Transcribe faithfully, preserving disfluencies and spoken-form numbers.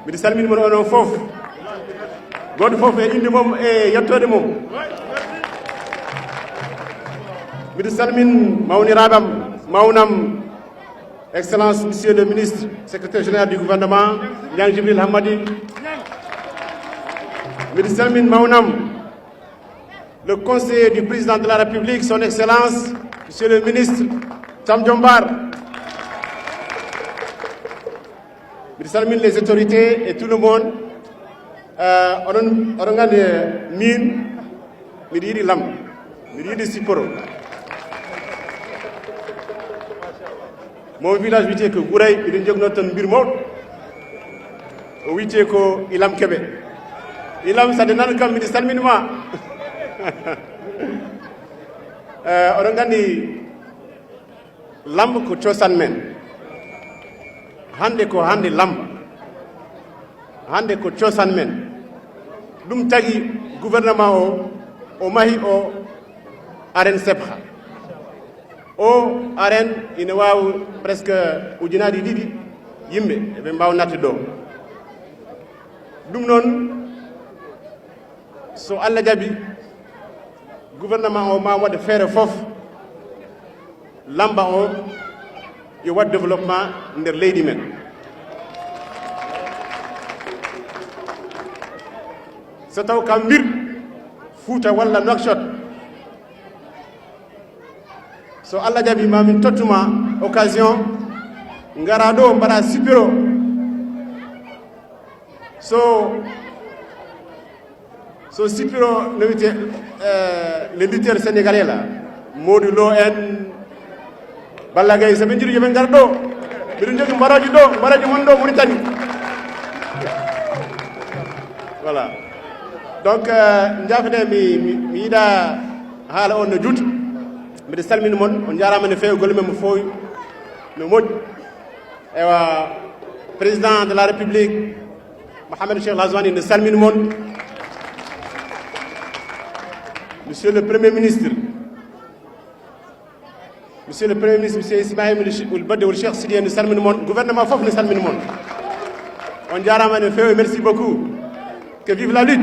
Mbiɗa salmini mon onon fof, gooto fof e innde mum e yettoode mum. Mbiɗa salmini mawniraaɓe am, mawnam, Excellence, Monsieur le Ministre, Secrétaire Général du Gouvernement, Niang Djibril Hammadi. Mbiɗa salmini mawnam, le conseiller du Président de la République, Son Excellence, Monsieur le Ministre Thiam Diom Barr. Mbiɗa salmini les autorités et tout le monde. Euh, oɗon, oɗon nganndi, min, mbiɗa yiɗi lam, mbiɗa yiɗi sipporo. Mon village wiyetee ko Guray, mbiɗen joginoo toon mbir mawɗo. O wiyetee ko Ilam Kebe. Ilam, so aɗa nana kam, mbiɗa salmini ma. Eh, oɗon nganndi, lamb ko cosaan men. Hannde ko hannde lamb. Hannde ko cosaan men. Ɗum tagi gouvernement o, o mahi o arène Sebha. O arène ina waawi presque ujunaaji ɗiɗi yimɓe eɓe mbaawa nattude ɗo. Ɗum noon, so Allah jaɓi, gouvernement o ma waɗ feere fof, lamba o yo waɗ développement nder leydi men. So taw kam mbir Fouta walla Nouakchott, so Allah jaɓi, ma min tottuma occasion, ngara ɗo, mbaɗa sipiro. So, so sipiro no wiyetee, eh, les lutteurs sénégalais la, Modou Lo en, Balla Gaye, so ɓe njiɗi yo ɓe ngar ɗo. Mbiɗo jogii mbarooji ɗo, mbarooji mon ɗo Mauritanie. Voilà. Donc, euh, njaafo-ɗen, mi, mi, mi yiɗa haala on no juuti. Mbiɗa salmini mon, on njaaraama no feewi, golle men mo foowi no moƴƴi. Ewa, Président de la République, Mohamed Cheikh Ghazouani, no salmini mon. Monsieur le Premier ministre, Monsieur le Premier ministre, Monsieur Ismaïl Ould Badji Ould Cheikh Sidiye, no salmini mon, gouvernement fof no salmini mon. On njaaraama no feewi, merci beaucoup. Que vive la lutte.